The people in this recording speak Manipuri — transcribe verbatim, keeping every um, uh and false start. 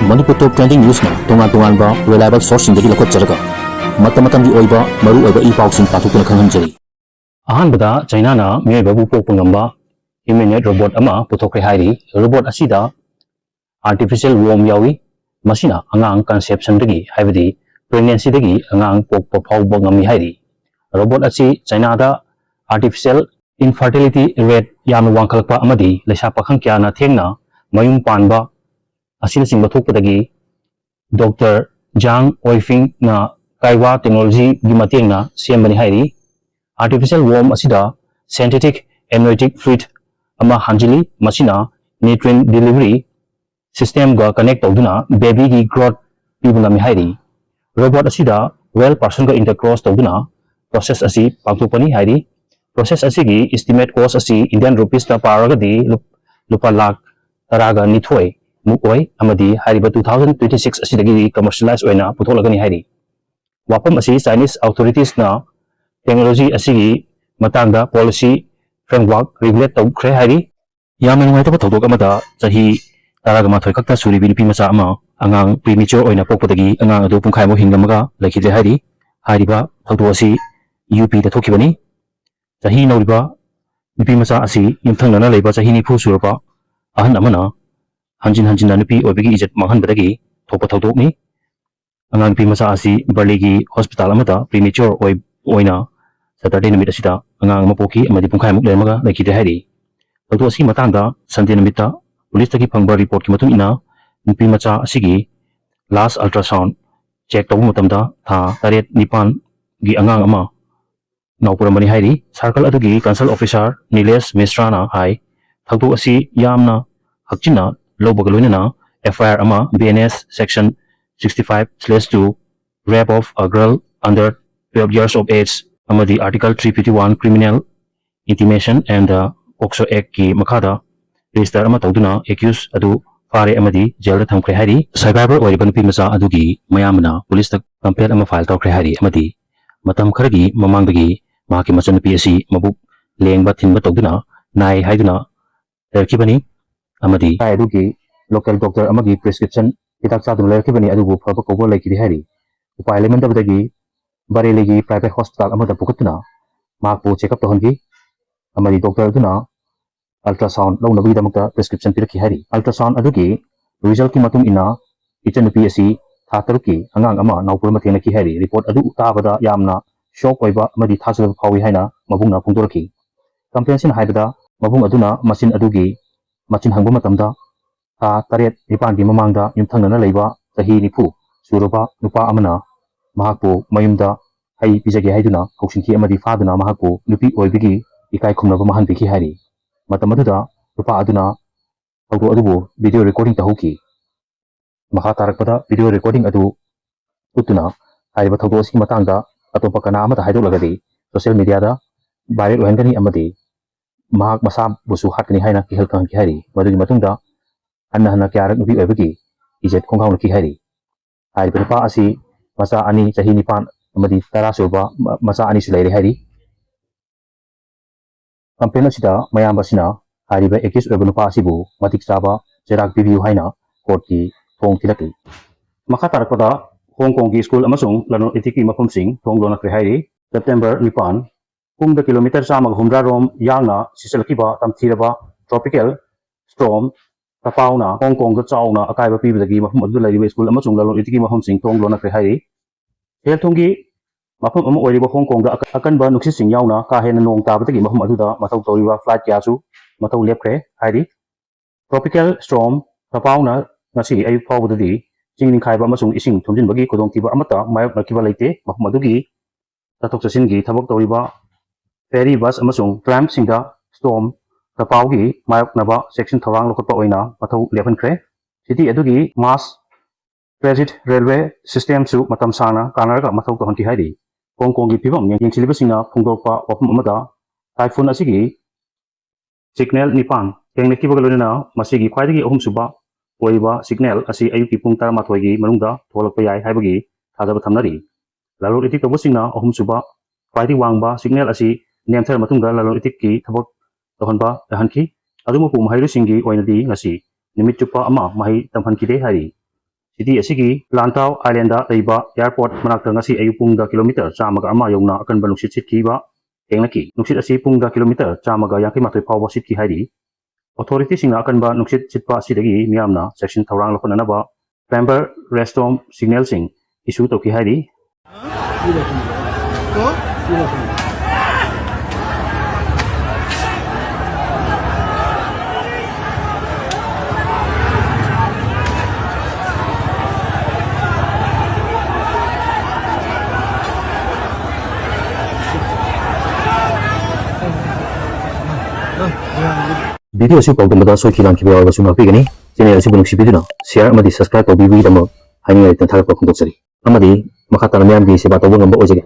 ꯃꯅꯤꯄꯨꯔ ꯇꯣꯞ ꯇ꯭ꯔꯦꯟꯗꯤꯡ ꯅ꯭ꯌꯨꯁꯅ ꯇꯣꯉꯥꯟ ꯇꯣꯉꯥꯟꯕ ꯔꯤꯂꯥꯏꯕꯜ ꯁꯣꯔꯁꯁꯤꯡꯗꯒꯤ ꯂꯧꯈꯠꯆꯔꯒ ꯃꯇꯝ ꯃꯇꯝꯒꯤ ꯑꯣꯏꯕ ꯃꯔꯨ ꯑꯣꯏꯕ ꯏ ꯄꯥꯎꯁꯤꯡ ꯄꯥꯊꯣꯛꯇꯨꯅ ꯈꯪꯍꯟꯖꯔꯤ꯫ ꯑꯍꯥꯟꯕꯗ ꯆꯩꯅꯥꯅ ꯃꯤꯑꯣꯏꯕꯕꯨ ꯄꯣꯛꯄ ꯉꯝꯕ humanoid robot ꯑꯃ ꯄꯨꯊꯣꯛꯈ꯭ꯔꯦ ꯍꯥꯏꯔꯤ꯫ Robot ꯑꯁꯤꯗ artificial womb ꯌꯥꯎꯏ꯫ ꯃꯁꯤꯅ ꯑꯉꯥꯡ conceptionꯗꯒꯤ, ꯍꯥꯏꯕꯗꯤ pregnancyꯗꯒꯤ ꯑꯉꯥꯡ ꯄꯣꯛꯄ ꯐꯥꯎꯕ ꯉꯝꯃꯤ ꯍꯥꯏꯔꯤ꯫ Robot ꯑꯁꯤ ꯆꯩꯅꯥꯗ artificial infertility rate ꯌꯥꯝꯅ ꯋꯥꯡꯈꯠꯂꯛꯄ ꯑꯃꯗꯤ ꯂꯩꯁꯥ ꯄꯥꯈꯪ ꯀꯌꯥꯅ ꯊꯦꯡꯅ ꯃꯌꯨꯝ ꯄꯥꯟꯕ ꯑꯁꯤꯅꯆꯤꯡꯕ ꯊꯣꯛꯄꯗꯒꯤ Doctor Zhang Weifengꯅ Kaiwa technologyꯒꯤ ꯃꯇꯦꯡꯅ ꯁꯦꯝꯕꯅꯤ ꯍꯥꯏꯔꯤ꯫ Artificial womb ꯑꯁꯤꯗ synthetic amniotic fluid ꯑꯃ ꯍꯥꯟꯖꯤꯜꯂꯤ, ꯃꯁꯤꯅ uterine delivery systemꯒ connect ꯇꯧꯗꯨꯅ babyꯒꯤ growth ꯄꯤꯕ ꯉꯝꯃꯤ ꯍꯥꯏꯔꯤ꯫ Robot ꯑꯁꯤꯗ real personꯒ intercross ꯇꯧꯗꯨꯅ process ꯑꯁꯤ ꯄꯥꯡꯊꯣꯛꯄꯅꯤ ꯍꯥꯏꯔꯤ꯫ Process ꯑꯁꯤꯒꯤ estimate cost ꯑꯁꯤ Indian rupeesꯇ ꯄꯥꯔꯒꯗꯤ ꯂꯨꯞ-, ꯂꯨꯄꯥ ꯂꯥꯈ ꯇꯔꯥꯒ ꯅꯤꯊꯣꯏ ꯃꯨꯛ ꯑꯣꯏ, ꯑꯃꯗꯤ ꯍꯥꯏꯔꯤꯕ two thousand twenty six ꯑꯁꯤꯗꯒꯤꯗꯤ commercialize ꯑꯣꯏꯅ ꯄꯨꯊꯣꯛꯂꯒꯅꯤ ꯍꯥꯏꯔꯤ꯫ ꯋꯥꯐꯝ ꯑꯁꯤ Chinese authoritiesꯅ technology ꯑꯁꯤꯒꯤ ꯃꯇꯥꯡꯗ policy framework regulate ꯇꯧꯈ꯭ꯔꯦ ꯍꯥꯏꯔꯤ꯫ ꯌꯥꯝꯅ ꯅꯨꯡꯉꯥꯏꯇꯕ ꯊꯧꯗꯣꯛ ꯑꯃꯗ ꯆꯍꯤ ꯇꯔꯥꯒ ꯃꯥꯊꯣꯏ ꯈꯛꯇ ꯁꯨꯔꯤꯕꯤ ꯅꯨꯄꯤ ꯃꯆꯥ ꯑꯃ ꯑꯉꯥꯡ premature ꯑꯣꯏꯅ ꯄꯣꯛꯄꯗꯒꯤ ꯑꯉꯥꯡ ꯑꯗꯨ ꯄꯨꯡꯈꯥꯏꯃꯨꯛ ꯍꯤꯡꯂꯝꯃꯒ ꯂꯩꯈꯤꯗ꯭ꯔꯦ ꯍꯥꯏꯔꯤ꯫ ꯍꯥꯏꯔꯤꯕ ꯊꯧꯗꯣꯛ ꯑꯁꯤ ꯌꯨ ꯄꯤꯗ ꯊꯣꯛꯈꯤꯕꯅꯤ꯫ ꯆꯍꯤ ꯅꯧꯔꯤꯕ ꯅꯨꯄꯤ ꯃꯆꯥ ꯑꯁꯤ ꯌꯨꯝꯊꯪꯅꯅ ꯂꯩꯕ ꯆꯍꯤ ꯅꯤꯐꯨ ꯁꯨꯔꯕ ꯑꯍꯟ ꯑꯃꯅ ꯍꯟꯖꯤꯟ ꯍꯟꯖꯤꯟꯅ ꯅꯨꯄꯤ ꯑꯣꯏꯕꯒꯤ ꯏꯖꯠ ꯃꯥꯡꯍꯟꯕꯗꯒꯤ ꯊꯣꯛꯄ ꯊꯧꯗꯣꯛꯅꯤ꯫ ꯑꯉꯥꯡ ꯅꯨꯄꯤ ꯃꯆꯥ ꯑꯁꯤ ꯕꯔꯂꯤꯒꯤ hospital ꯑꯃꯗ premature ꯑꯣꯏ-, ꯑꯣꯏꯅ Saturday ꯅꯨꯃꯤꯠ ꯑꯁꯤꯗ ꯑꯉꯥꯡ ꯑꯃ ꯄꯣꯛꯈꯤ ꯑꯃꯗꯤ ꯄꯨꯡꯈꯥꯏꯃꯨꯛ ꯂꯩꯔꯝꯃꯒ ꯂꯩꯈꯤꯗ꯭ꯔꯦ ꯍꯥꯏꯔꯤ꯫ ꯊꯧꯗꯣꯛ ꯑꯁꯤꯒꯤ ꯃꯇꯥꯡꯗ Sunday ꯅꯨꯃꯤꯠꯇ ꯄꯨꯂꯤꯁꯇꯒꯤ ꯐꯪꯕ reportꯀꯤ ꯃꯇꯨꯡ ꯏꯟꯅ, ꯅꯨꯄꯤ ꯃꯆꯥ ꯑꯁꯤꯒꯤ last ultrasound check ꯇꯧꯕ ꯃꯇꯝꯗ ꯊꯥ ꯇꯔꯦꯠ ꯅꯤꯄꯥꯟꯒꯤ ꯑꯉꯥꯡ ꯑꯃ ꯅꯥꯎꯄꯨꯔꯝꯕꯅꯤ ꯍꯥꯏꯔꯤ꯫ Circle ꯑꯗꯨꯒꯤ consult officer ꯅꯤꯂꯦꯁ ꯃꯤꯁ꯭ꯔꯥꯅ ꯍꯥꯏ, ꯊꯧꯗꯣꯛ ꯑꯁꯤ ꯌꯥꯝꯅ ꯍꯛꯆꯤꯟꯅ ꯂꯧꯕꯒ ꯂꯣꯏꯅꯅ F I R ꯑꯃ B N S section sixty five slash two, rape of a girl under twelve years of age, ꯑꯃꯗꯤ Article three fifty one criminal intimation and the POCSO Actꯀꯤ ꯃꯈꯥꯗ register ꯑꯃ ꯇꯧꯗꯨꯅ accused ꯑꯗꯨ ꯐꯥꯔꯦ ꯑꯃꯗꯤ jailꯗ ꯊꯝꯈ꯭ꯔꯦ ꯍꯥꯏꯔꯤ꯫ Survivor ꯑꯣꯏꯔꯤꯕ ꯅꯨꯄꯤ ꯃꯆꯥ ꯑꯗꯨꯒꯤ ꯃꯌꯥꯝꯕꯅ ꯄꯨꯂꯤꯁꯇ complaint ꯑꯃ file ꯇꯧꯈ꯭ꯔꯦ ꯍꯥꯏꯔꯤ ꯑꯃꯗꯤ ꯃꯇꯝ ꯈꯔꯒꯤ ꯃꯃꯥꯡꯗꯒꯤ ꯃꯍꯥꯛꯀꯤ ꯃꯆꯟꯅꯨꯄꯤ ꯑꯁꯤ ꯃꯕꯨꯛ ꯂꯦꯡꯕ ꯊꯤꯟꯕ ꯇꯧꯗꯨꯅ ꯅꯥꯏ ꯍꯥꯏꯗꯨꯅ ꯂꯩꯔꯛꯈꯤꯕꯅꯤ ꯑꯃꯗꯤ ꯂꯩꯀꯥꯏ ꯑꯗꯨꯒꯤ local doctor ꯑꯃꯒꯤ prescription ꯍꯤꯗꯥꯛ ꯆꯥꯗꯨꯅ ꯂꯩꯔꯛꯈꯤꯕꯅꯤ, ꯑꯗꯨꯕꯨ ꯐꯕ ꯀꯧꯕ ꯂꯩꯈꯤꯗꯦ ꯍꯥꯏꯔꯤ꯫ ꯎꯄꯥꯏ ꯂꯩꯃꯟꯗꯕꯗꯒꯤ ꯕꯔꯦꯂꯤꯒꯤ private hospital ꯑꯃꯗ ꯄꯨꯈꯠꯇꯨꯅ ꯃꯍꯥꯛꯄꯨ check up ꯇꯧꯍꯟꯈꯤ ꯑꯃꯗꯤ doctor ꯑꯗꯨꯅ ultrasound ꯂꯧꯅꯕꯒꯤꯗꯃꯛꯇ prescription ꯄꯤꯔꯛꯈꯤ ꯍꯥꯏꯔꯤ꯫ Ultrasound ꯑꯗꯨꯒꯤ resultꯀꯤ ꯃꯇꯨꯡ ꯏꯟꯅ ꯏꯆꯟꯅꯨꯄꯤ ꯑꯁꯤ ꯊꯥ ꯇꯔꯨꯛꯀꯤ ꯑꯉꯥꯡ ꯑꯃ ꯅꯥꯎꯄꯨꯔ ꯑꯃ ꯊꯦꯡꯅꯈꯤ ꯍꯥꯏꯔꯤ꯫ Report ꯑꯗꯨ ꯇꯥꯕꯗ ꯌꯥꯝꯅ shock ꯑꯣꯏꯕ ꯑꯃꯗꯤ ꯊꯥꯖꯗꯕ ꯐꯥꯎꯏ ꯍꯥꯏꯅ ꯃꯕꯨꯡꯅ ꯐꯣꯡꯗꯣꯔꯛꯈꯤ꯫ Complainantꯁꯤꯅ ꯍꯥꯏꯕꯗ, ꯃꯕꯨꯡ ꯑꯗꯨꯅ ꯃꯆꯤꯟ ꯑꯗꯨꯒꯤ ꯃꯆꯤꯟ ꯍꯪꯕ ꯃꯇꯝꯗ, ꯊꯥ ꯇꯔꯦꯠ ꯅꯤꯄꯥꯟꯒꯤ ꯃꯃꯥꯡꯗ ꯌꯨꯝꯊꯪꯅꯅ ꯂꯩꯕ ꯆꯍꯤ ꯅꯤꯐꯨ ꯁꯨꯔꯕ ꯅꯨꯄꯥ ꯑꯃꯅ ꯃꯍꯥꯛꯄꯨ ꯃꯌꯨꯝꯗ ꯍꯩ ꯄꯤꯖꯒꯦ ꯍꯥꯏꯗꯨꯅ ꯀꯧꯁꯤꯟꯈꯤ ꯑꯃꯗꯤ ꯐꯥꯗꯨꯅ ꯃꯍꯥꯛꯄꯨ ꯅꯨꯄꯤ ꯑꯣꯏꯕꯒꯤ ꯏꯀꯥꯏ ꯈꯨꯝꯅꯕ ꯃꯥꯡꯍꯟꯕꯤꯈꯤ ꯍꯥꯏꯔꯤ꯫ ꯃꯇꯝ ꯑꯗꯨꯗ ꯅꯨꯄꯥ ꯑꯗꯨꯅ ꯊꯧꯗꯣꯛ ꯑꯗꯨꯕꯨ video recording ꯇꯧꯍꯧꯈꯤ꯫ ꯃꯈꯥ ꯇꯥꯔꯛꯄꯗ video recording ꯑꯗꯨ ꯎꯠꯇꯨꯅ ꯍꯥꯏꯔꯤꯕ ꯊꯧꯗꯣꯛ ꯑꯁꯤꯒꯤ ꯃꯇꯥꯡꯗ ꯑꯇꯣꯞꯄ ꯀꯅꯥ ꯑꯃꯗ ꯍꯥꯏꯗꯣꯛꯂꯒꯗꯤ social mediaꯗ viral ꯑꯣꯏꯍꯟꯒꯅꯤ ꯑꯃꯗꯤ ꯃꯍꯥꯛ ꯃꯁꯥꯕꯨꯁꯨ ꯍꯥꯠꯀꯅꯤ ꯍꯥꯏꯅ ꯀꯤꯍꯜ ꯈꯪꯍꯟꯈꯤ ꯍꯥꯏꯔꯤ꯫ ꯃꯗꯨꯒꯤ ꯃꯇꯨꯡꯗ ꯍꯟꯅ ꯍꯟꯅ ꯀꯌꯥꯔꯛ ꯅꯨꯄꯤ ꯑꯣꯏꯕꯒꯤ ꯏꯖꯠ ꯈꯣꯡꯒꯥꯎꯅꯈꯤ ꯍꯥꯏꯔꯤ꯫ ꯍꯥꯏꯔꯤꯕ ꯅꯨꯄꯥ ꯑꯁꯤ ꯃꯆꯥ ꯑꯅꯤ, ꯆꯍꯤ ꯅꯤꯄꯥꯟ ꯑꯃꯗꯤ ꯇꯔꯥ ꯁꯨꯔꯕ ꯃ-, ꯃꯆꯥ ꯑꯅꯤꯁꯨ ꯂꯩꯔꯦ ꯍꯥꯏꯔꯤ꯫ Complaint ꯑꯁꯤꯗ ꯃꯌꯥꯝꯕꯁꯤꯅ ꯍꯥꯏꯔꯤꯕ accused ꯑꯣꯏꯕ ꯅꯨꯄꯥ ꯑꯁꯤꯕꯨ ꯃꯇꯤꯛ ꯆꯥꯕ ꯆꯩꯔꯥꯛ ꯄꯤꯕꯤꯌꯨ ꯍꯥꯏꯅ courtꯀꯤ ꯊꯣꯡ ꯊꯤꯜꯂꯛꯂꯤ꯫ ꯃꯈꯥ ꯇꯥꯔꯛꯄꯗ ꯍꯣꯡ ꯀꯣꯡꯒꯤ ꯁ꯭ꯀꯨꯜ ꯑꯃꯁꯨꯡ ꯂꯂꯣꯟ ꯏꯇꯤꯛꯀꯤ ꯃꯐꯝꯁꯤꯡ ꯊꯣꯡ ꯂꯣꯟꯅꯈ꯭ꯔꯦ ꯍꯥꯏꯔꯤ꯫ September ꯅꯤꯄꯥꯟ, ꯄꯨꯡꯗ kilometre ꯆꯥꯝꯃꯒ ꯍꯨꯝꯗ꯭ꯔꯥ ꯔꯣꯝ ꯌꯥꯡꯅ ꯁꯤꯠꯆꯜꯂꯛꯈꯤꯕ ꯇꯝꯊꯤꯔꯕ tropical storm ꯇꯄꯥꯎꯅ ꯍꯣꯡ ꯀꯣꯡꯗ ꯆꯥꯎꯅ ꯑꯀꯥꯏꯕ ꯄꯤꯕꯗꯒꯤ ꯃꯐꯝ ꯑꯗꯨꯗ ꯂꯩꯔꯤꯕ ꯁ꯭ꯀꯨꯜ ꯑꯃꯁꯨꯡ ꯂꯂꯣꯟ ꯏꯇꯤꯛꯀꯤ ꯃꯐꯝꯁꯤꯡ ꯊꯣꯡ ꯂꯣꯟꯅꯈ꯭ꯔꯦ ꯍꯥꯏꯔꯤ꯫ ꯁꯦꯜ ꯊꯨꯝꯒꯤ ꯃꯐꯝ ꯑꯃ ꯑꯣꯏꯔꯤꯕ ꯍꯣꯡ ꯀꯣꯡꯗ ꯑꯀ-, ꯑꯀꯟꯕ ꯅꯨꯡꯁꯤꯠꯁꯤꯡ ꯌꯥꯎꯅ ꯀꯥ ꯍꯦꯟꯅ ꯅꯣꯡ ꯇꯥꯕꯗꯒꯤ ꯃꯐꯝ ꯑꯗꯨꯗ ꯃꯊꯧ ꯇꯧꯔꯤꯕ flight ꯀꯌꯥꯁꯨ ꯃꯊꯧ ꯂꯦꯞꯈ꯭ꯔꯦ ꯍꯥꯏꯔꯤ꯫ Tropical storm ꯇꯄꯥꯎꯅ ꯉꯁꯤ ꯑꯌꯨꯛ ꯐꯥꯎꯕꯗꯗꯤ ꯆꯤꯡ ꯅꯤꯡꯈꯥꯏꯕ ꯑꯃꯁꯨꯡ ꯏꯁꯤꯡ ꯊꯨꯝꯖꯤꯟꯕꯒꯤ ꯈꯨꯗꯣꯡꯊꯤꯕ ꯑꯃꯠꯇ ꯃꯥꯌꯣꯛꯅꯈꯤꯕ ꯂꯩꯇꯦ꯫ ꯃꯐꯝ ꯑꯗꯨꯒꯤ ꯆꯠꯊꯣꯛ ꯆꯠꯁꯤꯟꯒꯤ ꯊꯕꯛ ꯇꯧꯔꯤꯕ ferry bus ꯑꯃꯁꯨꯡ tramꯁꯤꯡꯗ storm ꯇꯄꯥꯎꯒꯤ ꯃꯥꯌꯣꯛꯅꯕ ꯆꯦꯛꯁꯤꯟ ꯊꯧꯔꯥꯡ ꯂꯧꯈꯠꯄ ꯑꯣꯏꯅ ꯃꯊꯧ ꯂꯦꯞꯍꯟꯈ꯭ꯔꯦ꯫ City ꯑꯗꯨꯒꯤ mass transit railway systemꯁꯨ ꯃꯇꯝ ꯁꯥꯡꯅ ꯀꯥꯟꯅꯔꯒ ꯃꯊꯧ ꯇꯧꯍꯟꯈꯤ ꯍꯥꯏꯔꯤ꯫ ꯍꯣꯡ ꯀꯣꯡꯒꯤ ꯐꯤꯕꯝ ꯌꯦꯡꯁꯤꯜꯂꯤꯕꯁꯤꯡꯅ ꯐꯣꯡꯗꯣꯔꯛꯄ ꯋꯥꯐꯝ ꯑꯃꯗ, typhoon ꯑꯁꯤꯒꯤ signal ꯅꯤꯄꯥꯟ ꯊꯦꯡꯅꯈꯤꯕꯒ ꯂꯣꯏꯅꯅ ꯃꯁꯤꯒꯤ ꯈ꯭ꯋꯥꯏꯗꯒꯤ ꯑꯍꯨꯝꯁꯨꯕ ꯑꯣꯏꯔꯤꯕ signal ꯑꯁꯤ ꯑꯌꯨꯛꯀꯤ ꯄꯨꯡ ꯇꯔꯥꯃꯥꯊꯣꯏꯒꯤ ꯃꯅꯨꯡꯗ ꯊꯣꯛꯂꯛꯄ ꯌꯥꯏ ꯍꯥꯏꯕꯒꯤ ꯊꯥꯖꯕ ꯊꯝꯅꯔꯤ꯫ ꯂꯂꯣꯟ ꯏꯇꯤꯛ ꯇꯧꯕꯁꯤꯡꯅ ꯑꯍꯨꯝꯁꯨꯕ ꯈ꯭ꯋꯥꯏꯗꯒꯤ ꯋꯥꯡꯕ signal ꯑꯁꯤ ꯅꯦꯝꯊꯔ ꯃꯇꯨꯡꯗ ꯂꯂꯣꯟ ꯏꯇꯤꯛꯀꯤ ꯊꯕꯛ ꯇꯧꯍꯟꯕ ꯌꯥꯍꯟꯈꯤ꯫ ꯑꯗꯨꯕꯨ ꯃꯍꯩꯔꯣꯏꯁꯤꯡꯒꯤ ꯑꯣꯏꯅꯗꯤ ꯉꯁꯤ ꯅꯨꯃꯤꯠ ꯆꯨꯞꯄ ꯑꯃ ꯃꯍꯩ ꯇꯝꯍꯟꯈꯤꯗꯦ ꯍꯥꯏꯔꯤ꯫ ꯁꯤꯇꯤ ꯑꯁꯤꯒꯤ ꯂꯥꯟꯇꯥꯎ ꯑꯥꯏꯂꯦꯟꯗ ꯂꯩꯕ ꯑꯦꯌꯔꯄꯣꯔꯠ ꯃꯅꯥꯛꯇ ꯉꯁꯤ ꯑꯌꯨꯛ ꯄꯨꯡꯗ ꯀꯤꯂꯣꯃꯤꯇꯔ ꯆꯥꯝꯃꯒ ꯑꯃ ꯌꯧꯅ ꯑꯀꯟꯕ ꯅꯨꯡꯁꯤꯠ ꯁꯤꯠꯈꯤꯕ ꯊꯦꯡꯅꯈꯤ꯫ ꯅꯨꯡꯁꯤꯠ ꯑꯁꯤ ꯄꯨꯡꯗ ꯀꯤꯂꯣꯃꯤꯇꯔ ꯆꯥꯝꯃꯒ ꯌꯥꯡꯈꯩ ꯃꯥꯊꯣꯏ ꯐꯥꯎꯕ ꯁꯤꯠꯈꯤ ꯍꯥꯏꯔꯤ꯫ ꯑꯣꯊꯣꯔꯤꯇꯤꯁꯤꯡꯅ ꯑꯀꯟꯕ ꯅꯨꯡꯁꯤꯠ ꯁꯤꯠꯄ ꯑꯁꯤꯗꯒꯤ ꯃꯤꯌꯥꯝꯅ ꯆꯦꯛꯁꯤꯟ ꯊꯧꯔꯥꯡ ꯂꯧꯈꯠꯅꯅꯕ ꯐꯦꯝꯕꯔ ꯔꯦꯁꯇꯣꯝ ꯁꯤꯒꯅꯦꯜꯁꯤꯡ ꯏꯁꯨ ꯇꯧꯈꯤ ꯍꯥꯏꯔꯤ꯫ ꯚꯤꯗꯤꯑꯣ ꯑꯁꯤ ꯄꯥꯎꯗꯝꯕꯗ ꯁꯣꯏꯈꯤ ꯂꯥꯟꯈꯤꯕ ꯌꯥꯎꯔꯕꯁꯨ ꯉꯥꯛꯄꯤꯒꯅꯤ꯫ ꯆꯦꯅꯦꯜ ꯑꯁꯤꯕꯨ ꯅꯨꯡꯁꯤꯕꯤꯗꯨꯅ ꯁꯤꯌꯥꯔ ꯑꯃꯗꯤ ꯁꯕꯁꯀ꯭ꯔꯥꯏꯕ ꯇꯧꯕꯤꯕꯒꯤꯗꯃꯛ ꯍꯥꯏꯅꯤꯡꯉꯥꯏ ꯂꯩꯇꯅ ꯊꯥꯒꯠꯄ ꯐꯣꯡꯗꯣꯛꯆꯔꯤ꯫ ꯑꯃꯗꯤ ꯃꯈꯥ ꯇꯥꯅ ꯃꯤꯌꯥꯝꯒꯤ ꯁꯦꯕꯥ ꯇꯧꯕ ꯉꯝꯕ ꯑꯣꯏꯖꯒꯦ꯫